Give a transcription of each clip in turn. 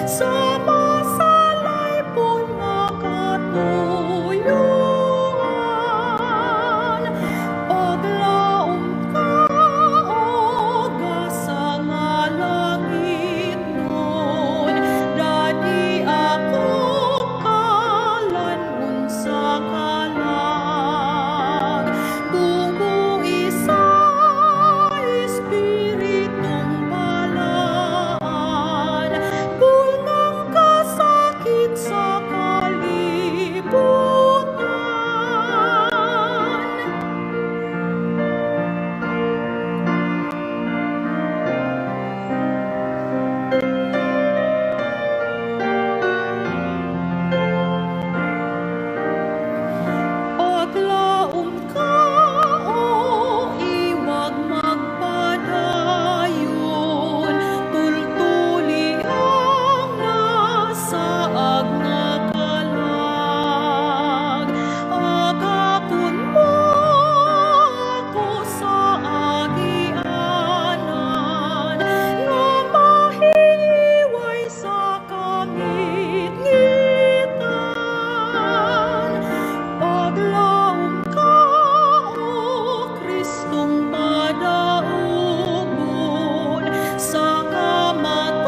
Sa masalaypon nga katuyuan. Paglaom ka, o gasa nga langitnon, dadi ako kalan-on sa kalag. Bumuhi sa Espiritong Balaan, Pulnang kasakit sa kalibutan. Paglaom ka, o iwag magpadayon, tultuli ang nasaag nga kalag. Agakon mo ako sa agianan, nga mahiway sa kangitngitan. Paglaom ka, o Kristong madaugon, sa kamatayon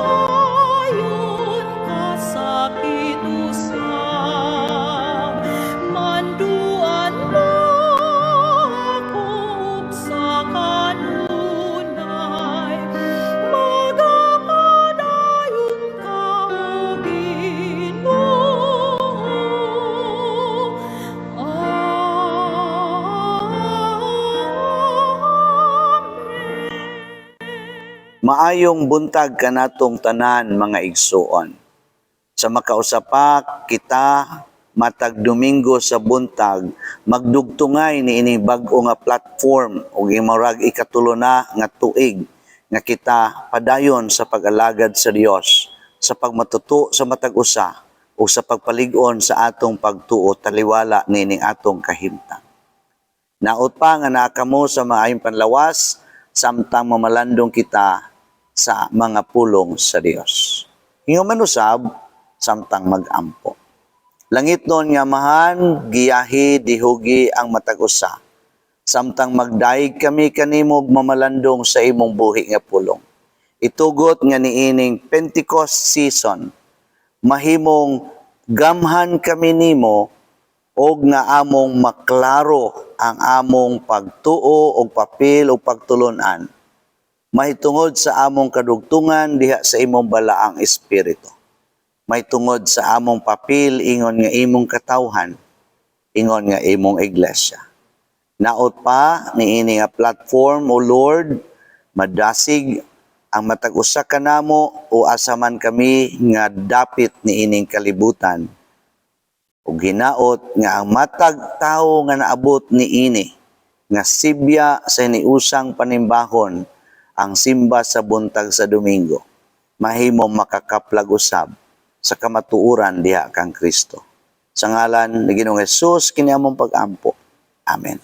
kasakit usab. Manduan mo ako sa kanunay, magapadayon ka, O Ginoo. Amen. Maayong buntag kanatong tanan, mga igsuon. Sa makausa pa kita matag Domingo sa buntag magdugtungay niini bag-o nga platform ug imurag ikatulo na nga tuig nga kita padayon sa pag-alagad sa Dios, sa pagmatuto sa matag usa ug sa pagpalig-on sa atong pagtuo taliwala niining atong kahimtang. Naot pa nga naa kamo sa maayong panlawas samtang mamalandong kita sa mga pulong sa Dios. Hinguman usab samtang magampo. Langitnon nga Amahan, giyahi, dihugi ang matag usa samtang magdayeg kami kanimo ug mamalandong sa imong buhi nga pulong. Itugot nga niining Pentecost season, mahimong gamhan kami nimo og nga among maklaro ang among pagtuo og papel og pagtulunan mahitungod sa among kadugtungan diha sa imong Balaang Espiritu, mahitungod sa among papel ingon nga imong katawhan, ingon nga imong iglesia. Naot pa niini nga platform, O Lord, madasig ang matag usa kanamo o asa man kami nga dapit niining kalibutan. Ug hinaot nga ang matag tawo nga naabot niini nga sibya sa hiniusang panimbahon, ang simba sa buntag sa Domingo, mahimo makakaplag usab sa kamatuoran diha kang Kristo. Sa ngalan ni Ginoong Hesus kini among pagampo. Amen.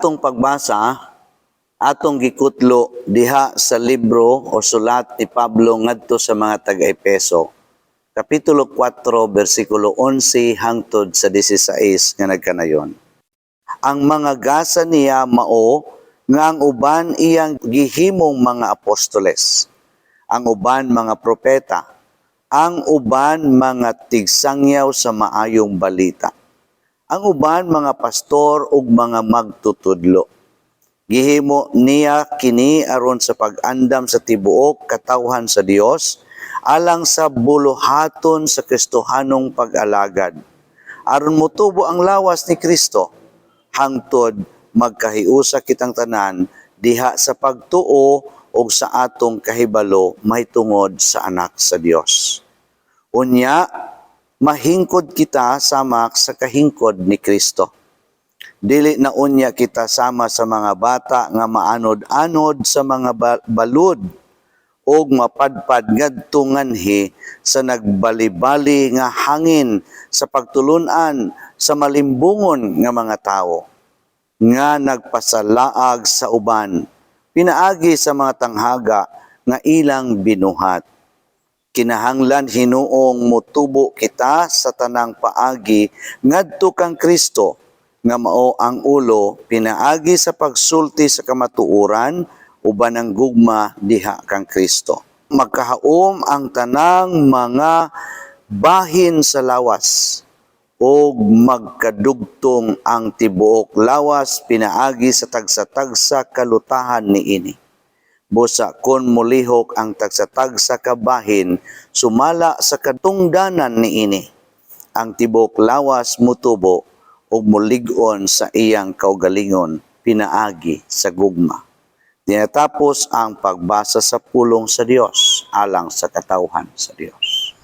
atong pagbasa, atong gikutlo diha sa libro o sulat ni Pablo ngadto sa mga taga-Epeso, Kapitulo 4, versikulo 11 hangtod sa 16 nga nagkanayon. Ang mga gasa niya mao nga ang uban iyang gihimong mga apostoles, ang uban mga propeta, ang uban mga tigsangyaw sa maayong balita, ang uban mga pastor ug mga magtutudlo. Gihimo niya kini aron sa pag-andam sa tibuok katawhan sa Dios alang sa buluhaton sa Kristohanong pag-alagad, aron motubo ang lawas ni Kristo hangtod magkahiusa kitang tanan diha sa pagtuo ug sa atong kahibalo mahitungod sa Anak sa Dios. Unya mahingkod kita samak sa kahingkod ni Kristo. Dili na unya kita sama sa mga bata nga maanod-anod sa mga balud og mapadpad ngadto nganhi sa nagbalibali nga hangin sa pagtulunan sa malimbungon nga mga tawo nga nagpasalaag sa uban pinaagi sa mga tanghaga nga ilang binuhat. Kinahanglan hinuong motubo kita sa tanang paagi ngadto kang Kristo nga mao ang ulo, pinaagi sa pagsulti sa kamatuoran uban ang gugma diha kang Kristo. Magkahaom ang tanang mga bahin sa lawas ug magkadugtong ang tibuok lawas pinaagi sa tagsa-tagsa kalutahan niini. Busa kon molihok ang tagsa-tagsa ka bahin sumala sa katungdanan niini, ang tibuok lawas mutubo ug mulig-on sa iyang kaugalingon pinaagi sa gugma. Dinatapos ang pagbasa sa pulong sa Dios alang sa katawhan sa Dios.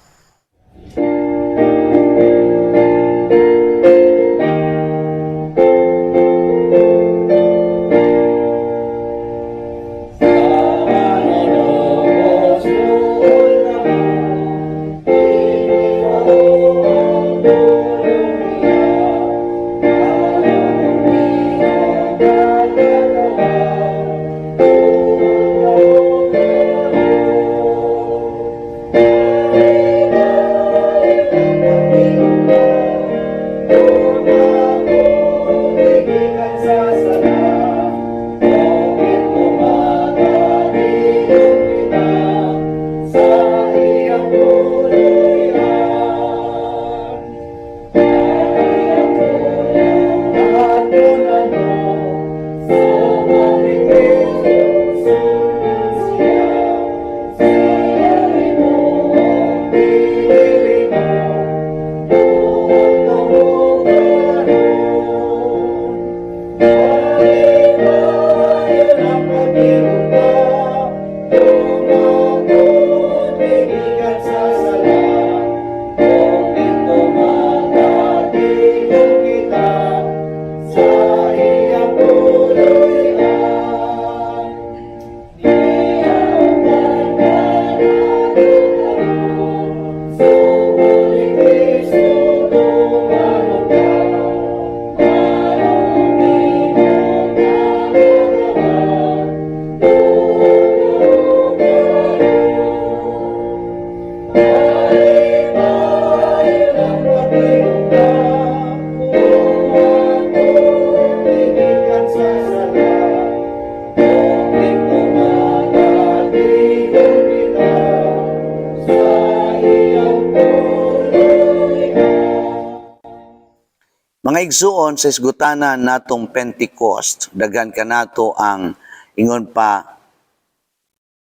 Mga igsuon, sa isgutanan natong Pentecost, daghan kanato ang ingon pa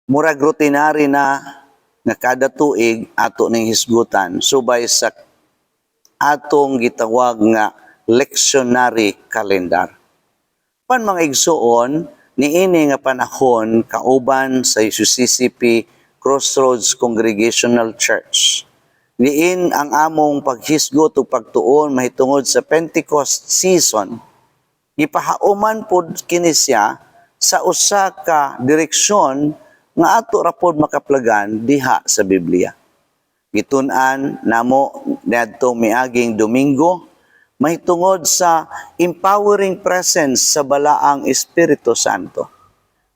murag routinary na nga kada tuig ato ning hisgutan subay sa atong gitawag nga lectionary calendar. Pan mga igsuon, niini nga panahon kauban sa UCCP Crossroads Congregational Church. Diin ang among paghisgot ug pagtuon mahitungod sa Pentecost season. Gipahauman pod kini siya sa usa ka direksyon nga ato ra pod makaplagan diha sa Biblia. Gitun-an namo niadtong miaging Domingo Mahitungod sa empowering presence sa Balaang Espiritu Santo.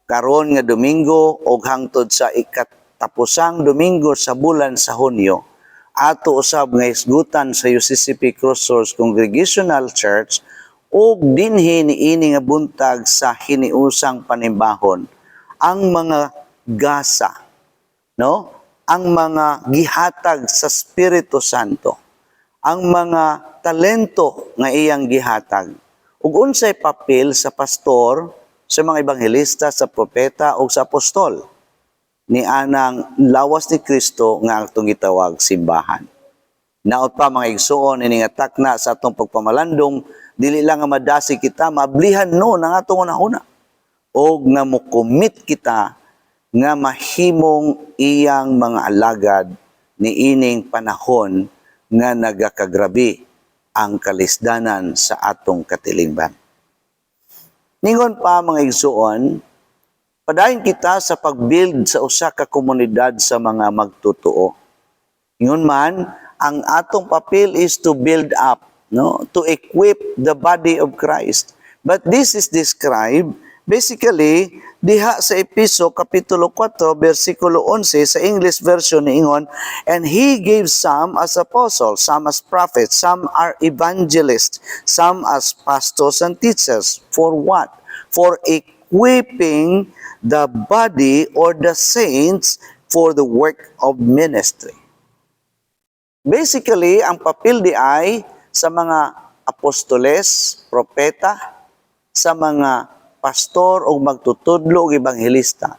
Karon nga Domingo og hangtod sa ikatapusang Domingo sa bulan sa Hunyo, ato usab nga hisgutan sa UCCP Crossroads Congregational Church ug dinhi niini nga buntag sa hiniusang panimbahon ang mga gasa, no, ang mga gihatag sa Espiritu Santo, ang mga talento nga iyang gihatag ug unsay papel sa pastor, sa mga ebanghelista, sa propeta ug sa apostol ni anang lawas ni Kristo nga atong gitawag simbahan. Naot pa, mga igsuon, ini nga takna sa atong pagpamalandong, dili lang nga madasig kita, maablihan no ang atong hunahuna og nga mo-commit kita nga mahimong iyang mga alagad niining panahon nga nagakagrabe ang kalisdanan sa atong katilingban. Ningon pa, mga igsuon, padayon kita sa pag-build sa usa ka komunidad sa mga magtotoo. Ingon man, ang atong papel is to build up, no? To equip the body of Christ. But this is described basically diha sa Epeso kapitulo 4 bersikulo 11. Sa English version niingon, "And he gave some as apostles, some as prophets, some are evangelists, some as pastors and teachers." For what? For equipping the body or the saints for the work of ministry. Basically, ang papel di ay sa mga apostoles, propeta, sa mga pastor o magtutudlo o ebanghelista,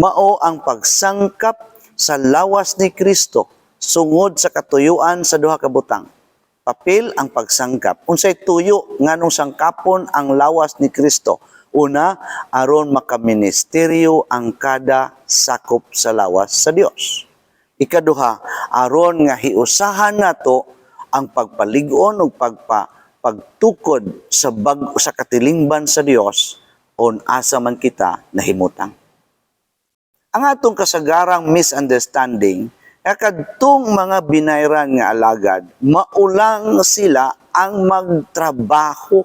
mao ang pagsangkap sa lawas ni Kristo sungod sa katuyuan sa duha ka butang. Papel ang pagsangkap. Unsay tuyo nganong sangkapon ang lawas ni Kristo? Una, aron makaministeryo ang kada sakop sa lawas sa Dios. Ikaduha, aron nga hiusahan nato ang pagpalig-on ug pagtukod sa bag sa katilingban sa Dios on asa man kita nahimutang. Ang atong kasagarang misunderstanding, kadtong mga binayran nga alagad, mao lang sila ang magtrabaho,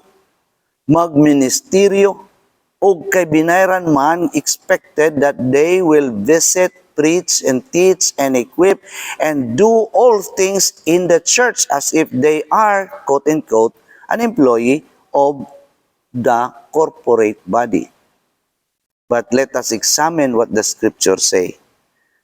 magministeryo, ug kay binayran man, expected that they will visit, preach, and teach, and equip, and do all things in the church as if they are, quote-unquote, an employee of the corporate body. But let us examine what the scripture say.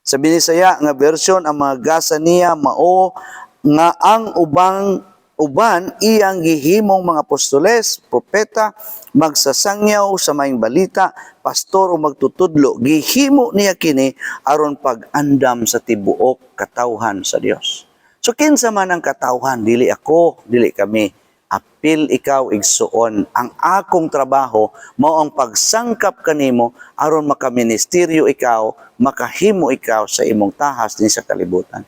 Sa Binisaya nga version, ang mga gasa niya mao nga ang uban iyang gihimong mga apostoles, propeta, magsasangyaw sa maayong balita, pastor o magtutudlo. Gihimo niya kini aron pag-andam sa tibuok katawhan sa Dios. So kinsa man ang katawhan? Dili ako, dili kami. Apil ikaw, igsuon. Ang akong trabaho mao ang pagsangkap kanimo aron makaministeryo ikaw, makahimo ikaw sa imong tahas din sa kalibutan.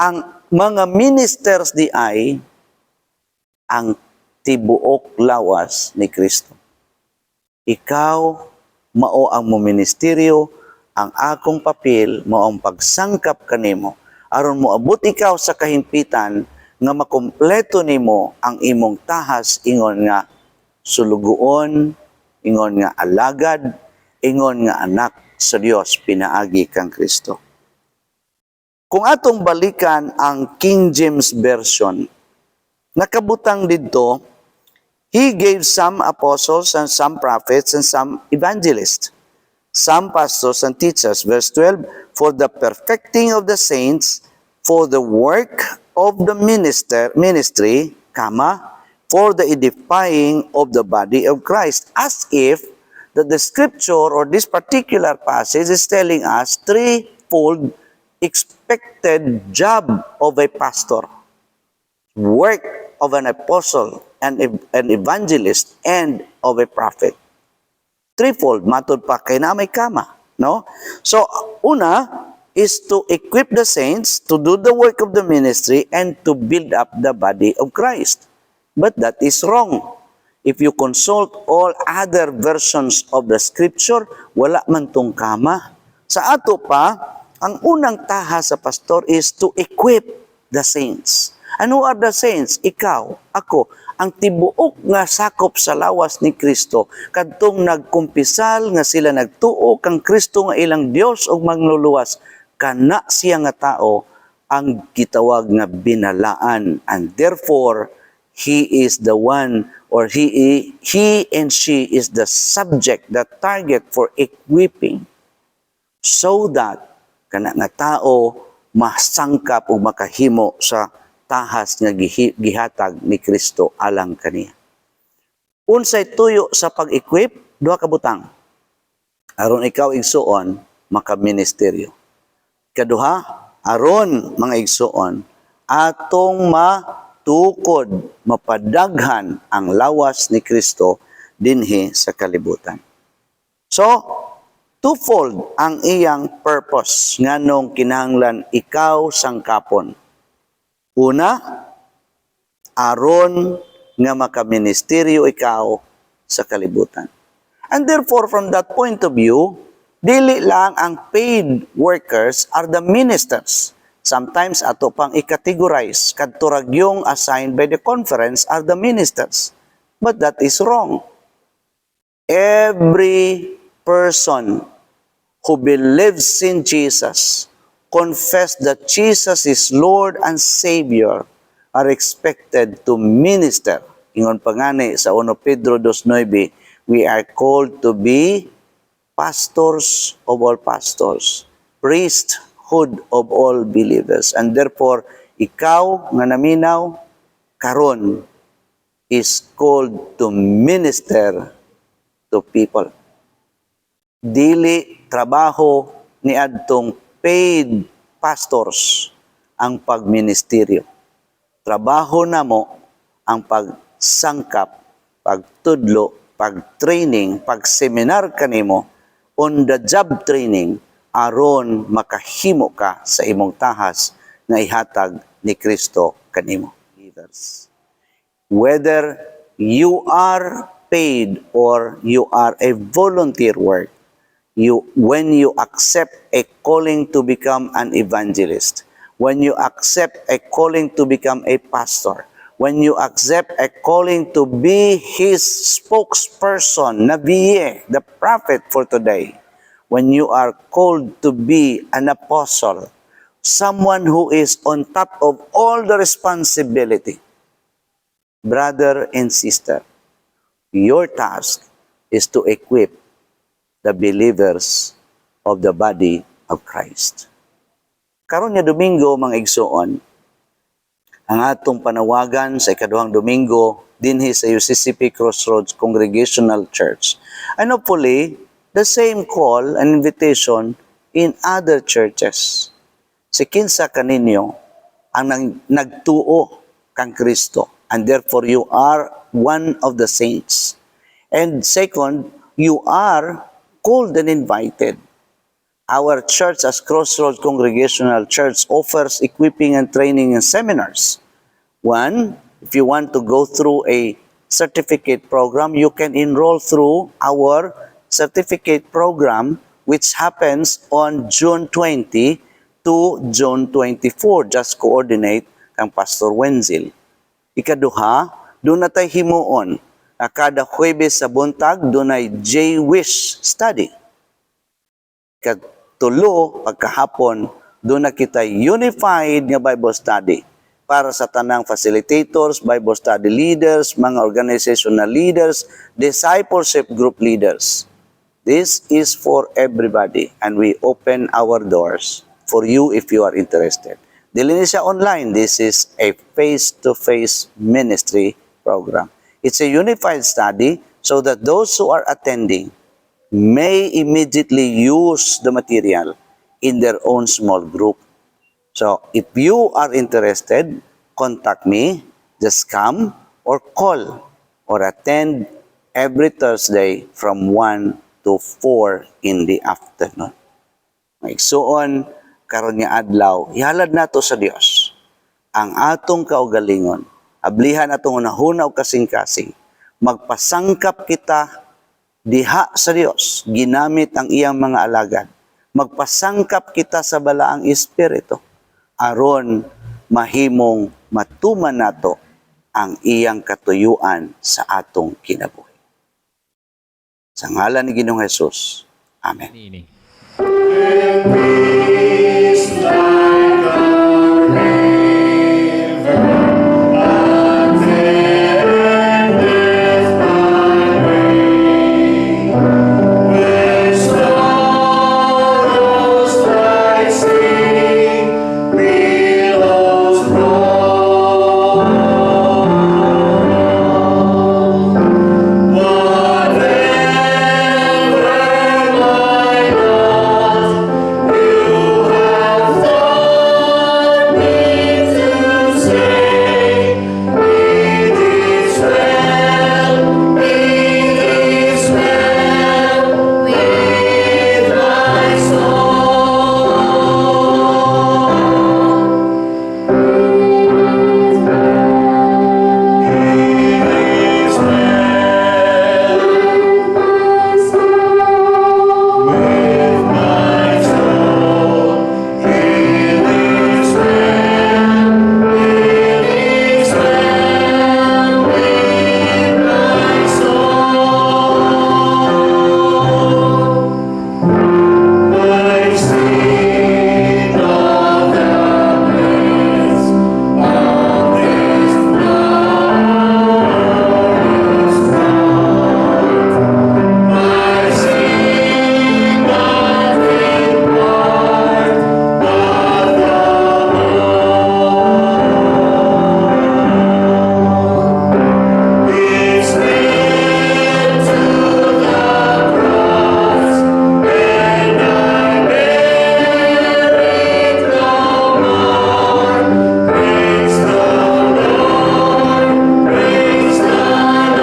Ang mga ministers di ay ang tibuok lawas ni Kristo. Ikaw mao ang ministeryo, ang akong papel mao ang pagsangkap kanimo aron moabot ikaw sa kahimpitan nga makumpleto nimo ang imong tahas ingon nga sulugoon, ingon nga alagad, ingon nga anak sa Dios pinaagi kang Kristo. Kung atong balikan ang King James Version, nakabutang didto, "He gave some apostles and some prophets and some evangelists, some pastors and teachers." Verse 12, "For the perfecting of the saints, for the work of the ministry, comma, for the edifying of the body of Christ." As if that the scripture or this particular passage is telling us threefold expected job of a pastor, work of an apostle and an evangelist and of a prophet. Threefold, matod pa kay na may comma, no? So, una is to equip the saints to do the work of the ministry and to build up the body of Christ. But that is wrong. If you consult all other versions of the scripture, wala man tong comma. Sa ato pa, ang unang taha sa pastor is to equip the saints. And who are the saints? Ikaw, ako, ang tibuok nga sakop sa lawas ni Kristo, kadtong nagkumpisal nga sila nagtuo kang Kristo nga ilang Dios ug mangluluwas, kana siya nga tao ang gitawag nga binalaan, and therefore he is the one or he and she is the subject, the target for equipping so that kana nga tao masangkap ug makahimo sa tahas nga gihatag ni Kristo alang kaniya. Unsay tuyo sa pag-equip? Duha ka butang. Aron ikaw, igsuon, makaministeryo. Kaduha, aron, mga igsuon, atong matukod, mapadaghan ang lawas ni Kristo dinhi sa kalibutan. So, twofold ang iyang purpose nganong kinahanglan ikaw sangkapon. Una, aron nga makaministeryo ikaw sa kalibutan. And therefore, from that point of view, dili lang ang paid workers are the ministers. Sometimes ato pang i-categorize kadto ra gyung assigned by the conference are the ministers. But that is wrong. Every person who believes in Jesus, confess that Jesus is Lord and Savior, are expected to minister. Ingon pa ngani sa 1 Pedro 2.9, we are called to be pastors of all pastors, priesthood of all believers. And therefore, ikaw nga naminaw karon is called to minister to people. Dili trabaho ni adtong paid pastors ang pagministeryo. Trabaho namo ang pagsangkap, pagtudlo, pag-training, pag-seminar kanimo on the job training aron makahimo ka sa imong tahas nga ihatag ni Kristo kanimo. Leaders. Whether you are paid or you are a volunteer work, you when you accept a calling to become an evangelist, when you accept a calling to become a pastor, when you accept a calling to be his spokesperson, nabiye, the prophet for today, when you are called to be an apostle, someone who is on top of all the responsibility, brother and sister, your task is to equip the believers of the body of Christ. Karon nga Domingo, mga igsoon, ang atong panawagan sa ikaduhang Domingo dinhi sa UCCP Crossroads Congregational Church. And hopefully, the same call and invitation in other churches. Si kinsa kaninyo ang nagtuo kang Kristo, and therefore you are one of the saints. And second, you are called and invited. Our church as Crossroads Congregational Church offers equipping and training and seminars. One, if you want to go through a certificate program, you can enroll through our certificate program, which happens on June 20 to June 24. Just coordinate kang Pastor Wenzel. Ikaduha, duna tay himuon na kada Huwebes sa buntag, dunay J-Wish study. Katulo, pagkahapon, duna kita unified nga Bible study para sa tanang facilitators, Bible study leaders, mga organizational leaders, discipleship group leaders. This is for everybody, and we open our doors for you if you are interested. Dili ni siya online. This is a face-to-face ministry program. It's a unified study so that those who are attending may immediately use the material in their own small group. So, if you are interested, contact me, just come or call or attend every Thursday from 1 to 4 in the afternoon. Mga igsuon, karon nga adlaw, ihalad nato sa Dios ang atong kaugalingon. Ablihan atong hunahuna ug kasing-kasing. Magpasangkap kita diha sa Dios, ginamit ang iyang mga alagad. Magpasangkap kita sa Balaang Espiritu aron mahimong Matuman nato ang iyang katuyuan sa atong kinabuhi. Sa ngalan ni Ginoong Hesus. Amen. Niini. Peace like a river attendeth my way, with sorrows rising, billows roll. Whatever my lot, you have taught me to say, "It is well, it is well with my soul." It is well with my soul. It is well, it is well with my soul. My sin of the bliss of this glorious thought. My sin not in part, but the whole is nailed to the cross, and I bear it no more. Praise the Lord, praise the Lord, oh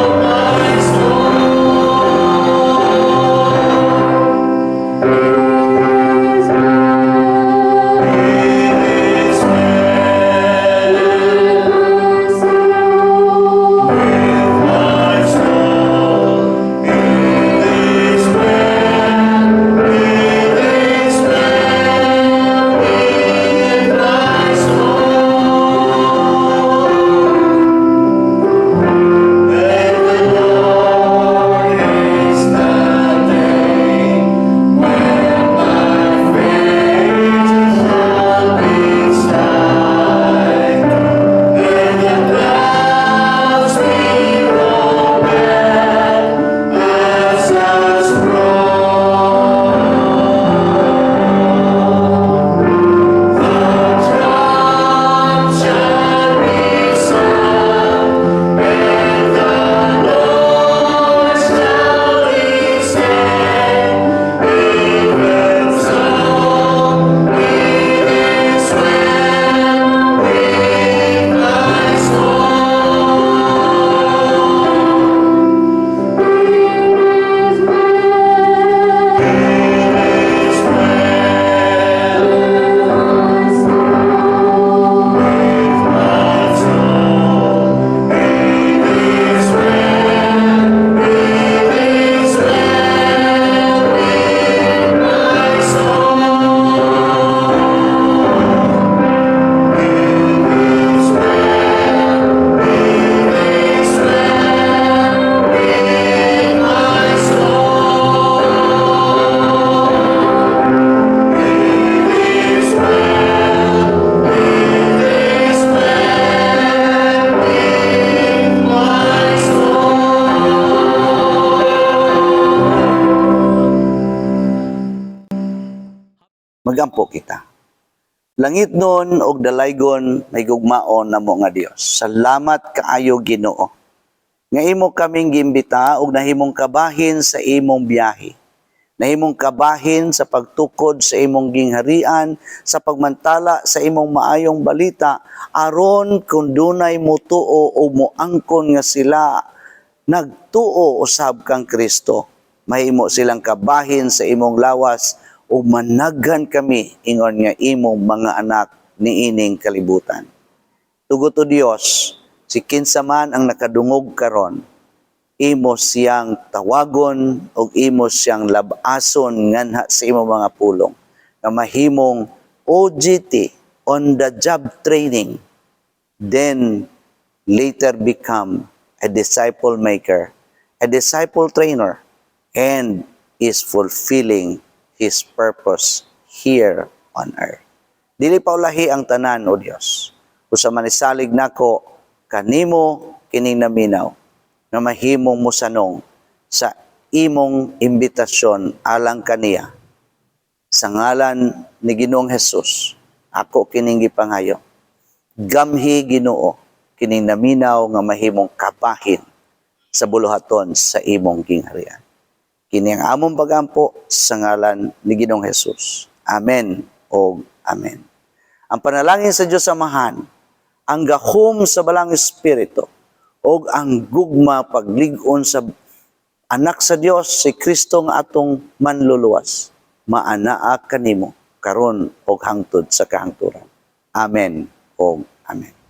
my soul. It is well with my soul. It is well, it is well with my soul. And the Lord is the day when my face shall be sight, and the clouds be rolled back as a scroll. The trump shall be sound, and the Lord shall descend. Even so, it is well with my soul. It is well with my soul. It is well, it is well with my soul. It is well, it is well with my soul. It is well, it is well with my soul. Magampo kita. Langitnon og dalaygon, mahigugmaon namo nga Dios. Salamat kaayo, Ginoo, nga imo kaming giimbita og nahimong kabahin sa imong biyahe. Nahimong kabahin sa pagtukod sa imong gingharian, sa pagmantala sa imong maayong balita, aron kung dunay mutuo o muangkon nga sila nagtuo usab kang Kristo, mahimo silang kabahin sa imong lawas ug managhan kami ingon nga imong mga anak niining kalibutan. Tugot o Dios, si kinsa man ang nakadungog karon, imo siyang tawagon ug imo siyang labason nganha sa imong mga pulong nga mahimong OGT. on the job training, then later become a disciple maker, a disciple trainer, and is fulfilling his purpose here on earth. Dili paulahi ang tanan, O Dios. Usa man isalig nako kanimo kining naminaw nga mahimong mosanong sa imong imbitasyon alang kaniya. Sa ngalan ni Ginoong Jesus, ako kining gipangayo. Gamhi, Ginoo, kining naminaw nga mahimong kabahin sa buluhaton sa imong gingharian. Kini ang among pagampo sa ngalan ni Ginoong Jesus. Amen o Amen. Ang panalangin sa Diyos Amahan, ang gahom sa Balaang Espiritu, o ang gugma paglig-on sa Anak sa Dios, si Kristo nga atong manluluwas, maanaa kanimo karon og hangtod sa kahangturan. Amen o Amen.